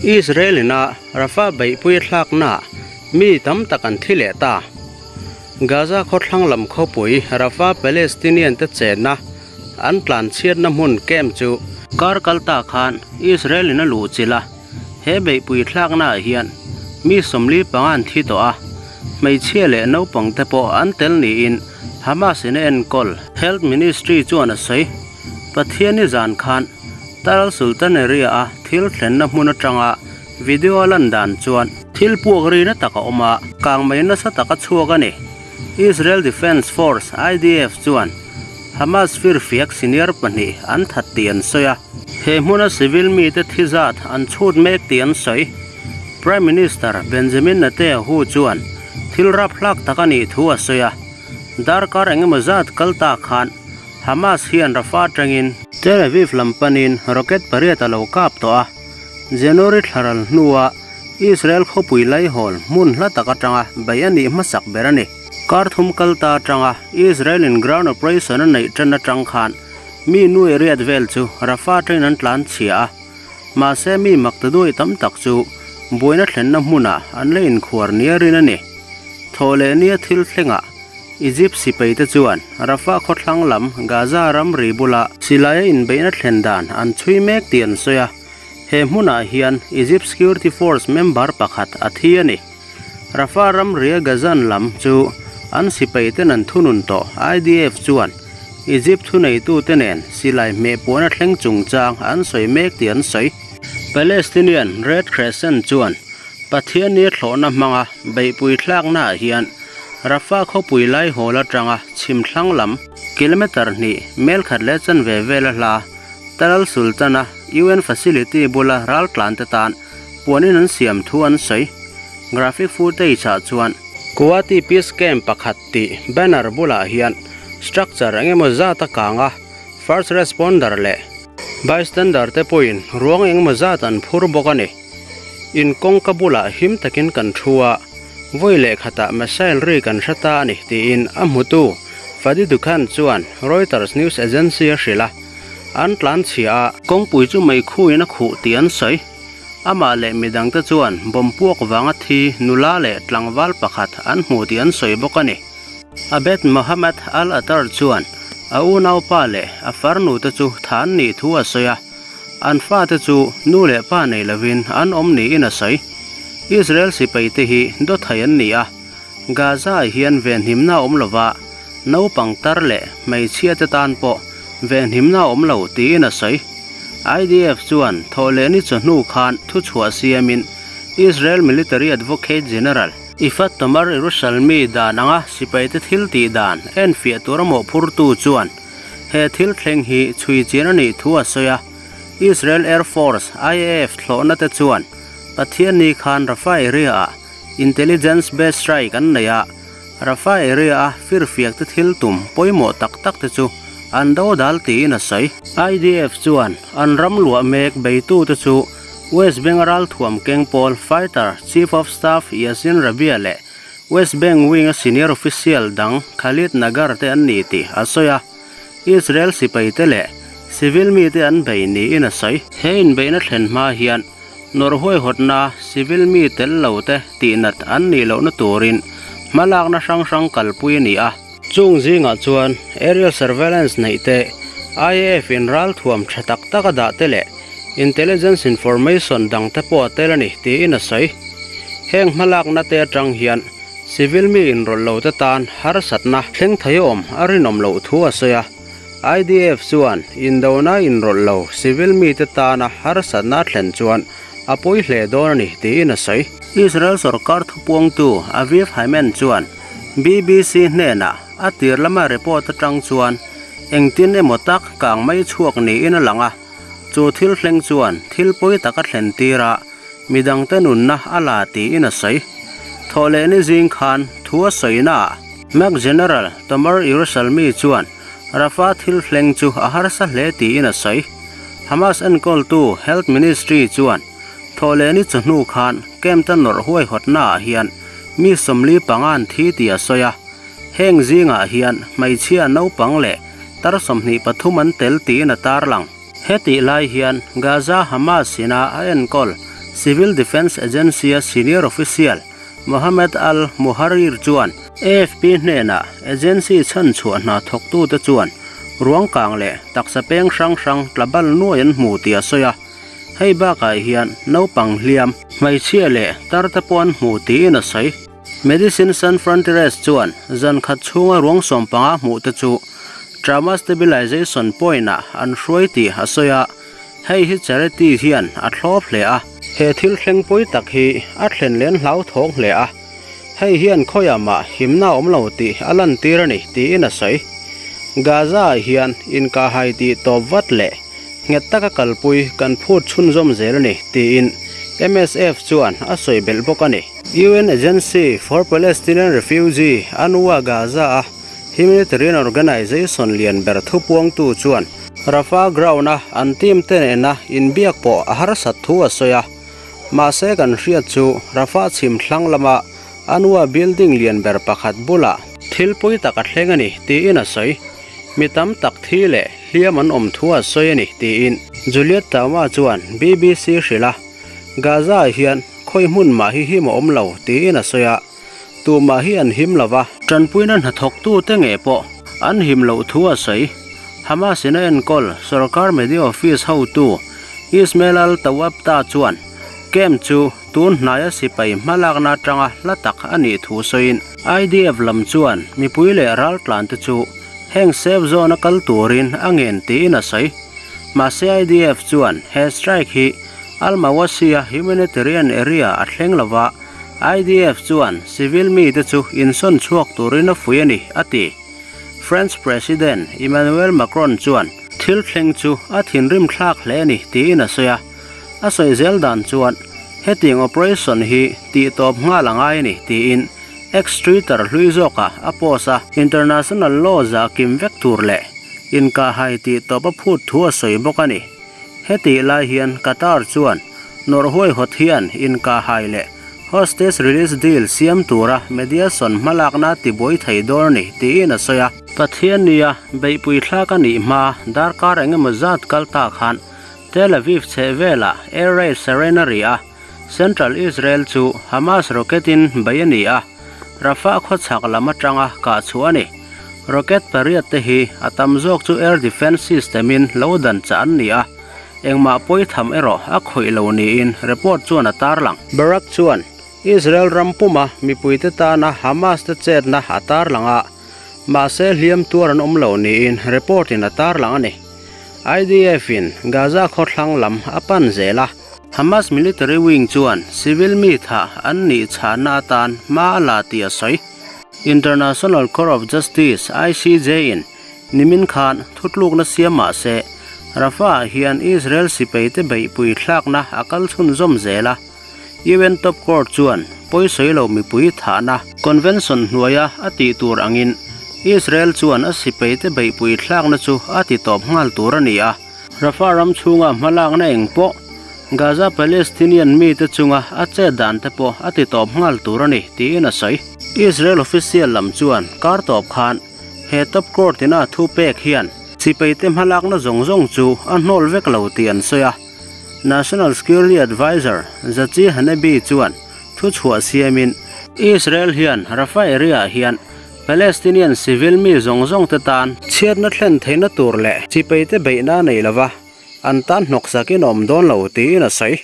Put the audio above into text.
Israel ina Rafah beihpui a thlaknaah mi tam tak an thi leh ta. Gaza khawthlang lam khawpui Rafah Palestinian te chenna an tlanchhiatna hmun camp chu kar kal ta khan Israel in a luhchilh a, he beihpui thlaknaah hian mi 45 an thi tawh a, hmeichhia leh naupang te pawh an tel niin Hamas in a enkawl. Health Ministry chuan a sawi. Pathianni zan khan Tal Sultan area a thil thlenna hmun atanga video a lan dan chuan thil puak ri na tak a awm a, kangmei nasa tak a chhuak a ni. Israel Defense Force, IDF, chuan Hamas firfiak senior pahnih an that tih an sawi a. He hmuna civil mite thi zat an chhut mek tih an sawi. Prime Minister Benjamin Netanyahu chuan thil raphlak tak a nih thu a sawi a. Darkar engemaw zat kal ta khan Hamas hian Rafah atangin Tel Aviv lam panin rocket pariat a lo kap tawh a. January thlaral hnua Israel khawpui laihawl hmun hla tak atanga beih a nih hmasak ber a ni. Kar thum kal ta atanga Israel in ground operation a neih tan atang khan mi nuai riat vel chu Rafah atangin an tlan chhia a. Mahse mi mak ta duai tam tak chu buaina thlenna hmunah an la inkhuar nia rin a ni. Thawhleh nia thil thlengah Egypt sipai te chuan Rafah khawthlang lam Gaza ramri bula silaia inbeihna thlen dan an chhui mek tih an sawi a, he hmunah hian Egypt Security Force member pakhat a thi a ni. Rafah ramria Gazan lam chu an sipai ten an thunun tawh IDF chuan Egypt thuneitute nen silai hmehpuahna thleng chungchang an sawi mek tih an sawi. Palestinian Red Crescent chuan Pathianni thlawhna hmanga beihpui thlaknaah hian Rafah khawpui laihawl atanga chhim thlang lam kilometre hnih mel khat leh chanve vela hla Talal Sultan-a UN facility bula ral tlan te tan puanin an siam thu an sawi. Graphic footage ah chuan Kuwati Peace Camp pakhat tih banner bulah hian structure eng emaw zat a kang a, first responder leh bystander te pawhin ruang eng emaw zat an phur bawk a ni. In kawngka bulah him takin kan thu a. Vawi leh khatah missile ri kan hre ta a ni, tiin a hmutu Fadi Dukhan chuan Reuters news agency a hrilh a. An tlan chhia a. Kawngpui chu meikhuin a khuh tih an sawi. Amah leh midangte chuan bomb puak vanga thi nula leh tlangval pakhat an hmu tih an sawi bawk a ni. Abed Mohammed Al-Attar chuan a unaupa leh a farnute chu tha an nih thu a sawi a. An fate chu nu leh pa nei lovin an awm niin a sawi. Israel sipaite hi dawthai an ni a, Gaza-ah hian venhimna a awm lova, naupang tar leh hmeichhiate tan pawh venhimna a awm lo tiin a sawi. IDF chuan thawhlehni chawhnu khan thuchhuah siamin Israel Military Advocate General, Ifat Tomer Yerushalmi dan anga sipaite thil tih dan enfiah tura mawhphurtu chuan He thil thleng hi chhui chian a nih thu a sawi a, Israel Air Force, IAF, thlawhna te chuan Pathianni khan Rafah area-ah intelligence based strike an nei a, Rafah area-a firfiak te thil tum pawimawh tak tak te chu an do dal tiin a sawi. IDF chuan an ram luah mek beitute chu West Bank ralthuam keng pawl fighter Chief of Staff Yassin Rabia leh West Bank wing-a senior official dang Khalid Nagar te an ni tih a sawi a, Israel sipaite leh civil mite an bei niin a sawi. He inbeihna thlen hma hian nawrh huaihawtna civil mi tel lo te tihnat an nih lohna turin hmalakna hrang hrang kalpui a ni a. Chung zingah chuan aerial surveillance neih te, IAF in ralthuam tha tak tak a dah te leh Intelligence information dang te pawh a tel a ni, tiin a sawi. Heng hmalakna te atang hian civil mi inrawlh lo te tan harsatna thleng thei awm a rinawm loh thu a sawi a. IDF chuan indona inrawlh lo civil mi te tana harsatna a thlen chuan a pawi hle dawn a ni, tiin a sawi. Israel sorkar thupuangtu Aviv Hayman chuan BBC hnenah a tir lama report atang chuan engtin emaw tak kang mai chhuak niin a lang a. Chu thil thleng chuan thil pawi tak a thlen tir a, midangte nunna a la tiin a sawi. Thawhlehni zing khan thu a sawina ah Mac General Tomer Yerushalmi chuan Rafah thil thleng chu a harsa hle tiin a sawi. Hamas enkawltu Health Ministry chuan thawhlehni chawhnu khan camp-te nawrh huaihawtna ah hian mi 45 an thi tih a sawi a. Heng zingah hian hmeichhia naupang leh tar 23 an tel tiin a tarlang. Hetih lai hian Gaza Hamas ina a enkawl Civil Defence Agency-a senior official Mohammed al-Muharrir chuan AFP hnenah agency chhanchhuah hna thawktute chuan ruang kang leh taksa peng hrang hrang tla bal nuai an hmu tih a sawi a. Hei bakah hian naupang hliam, hmeichhia leh tar te pawh an hmu tiin a sawi. Medicine Sans Frontieres chuan zan khat chhunga ruang 15 hmuh te chu Trauma Stabilization Point-ah an hruai tih a sawi a, hei hi charity hian a thlawp hle a. He thil thleng pawi tak hi a thlen len hlauthawng hle a, hei hian khawiah mah himna a awm lo tih a lantir a ni tiin a sawi. Gaza-ah hian inkahhai tih tawp vat leh nghet taka kalpui kan phut chhunzawm zel a ni tiin MSF chuan a sawi belh bawk a ni. UN Agency for Palestinian Refugee, UNRWA Gaza-a humanitarian organization lian ber thupuangtu chuan Rafah ground-a an team te nena inbiak pawh a harsat thu a sawi a. Mahse kan hriat chu Rafah chhim thlang lama UNRWA building lian ber pakhat bulah thil pawi tak a thleng a ni tiin a sawi. Mi tam tak thi leh hliam an awm thu a sawi a ni tiin Juliet Tama chuan BBC hrilh a. Gaza-ah hian khawi hmun mah hi him a awm lo tiin a sawi a. Tumah hi an him lo va. Tanpuina hnathawktute nge pawh an him loh thu a sawi. Hamas-in a enkawl sorkar media office hotu Ismail al-Tawabta chuan camp chu tun hnaia sipai hmalakna atanga hla tak a nih thu sawiin IDF lam chuan mipui leh raltlante chu heng safe zone-a kal turin a ngen tiin a sawi. Mahse IDF chuan he strike hi Al-Mawasi-a humanitarian area a thleng lo va, IDF chuan civil mite chu insawn chhuak turin a fuih a ni, a ti. French President Emmanuel Macron chuan thil thleng chu a thinrim thlak hle a ni tiin a sawi a. A sawi zel dan chuan hetiang operation hi tihtawp nghal a ngai a ni tiin X-Twitter hlui zawkah a post a. International law zah kim vek tur leh inkahhai tihtawp a phut thu a sawi bawk a ni. Hetih lai hian Qatar chuan nawrh huaihawt hian inkahhai leh hostage release deal siam tura mediation hmalakna tibuai thei dawn a ni tiin a sawi a. Pathiannia beihpui thlak a nih hma darkar engemaw zat kal ta khan Tel Aviv chhehvelah air raid siren a ri a, Central Israel chu Hamas rocket in bei a ni a, Rafah khawchhak lam atanga kah chhuah a ni. Rocket pariat te hi a tam zawk chu air defence system in lo dan chah an ni a, engmah pawi tham erawh a khawih lo niin report chuan a tarlang. Barak chuan Israel ram puma mipuite tana Hamas te chetna a tarlang a, mahse hliam tuar an awm lo niin report in a tarlang a ni. IDF in Gaza khawthlang lam a pan zel a. Hamas military wing chuan civil mi thah an nih chhahna atan hma a la tih a sawi. International Court of Justice, ICJ, in nimin khan thutlukna siam mah se, Rafah-ah hian Israel sipaite beihpui thlakna a kal chhunzawm zel a. UN Top Court chuan pawisawi lo mipui thahna convention hnuaia a tih tur angin Israel chuan a sipaite beihpui thlakna chu a titawp nghal tur a ni a. Rafah ram chhunga hmalakna eng pawh Gaza Palestinian mite chunga a chet dan te pawh a titawp nghal tur a ni tiin a sawi. Israel official lam chuan kar tawp khan he top court ina thu pek hian sipaite hmalakna zawng zawng chu a hnawl vek lo tih an sawi a. National Security Adviser Tzachi Hanegbi chuan thu chhuah siamin Israel hian Rafah area ah hian Palestinian civil mi zawng zawng te tan chhiatna thlen theihna tur leh sipaite beihna a nei lova, an tan hnawksak in awm dawn lo tiin a sawi.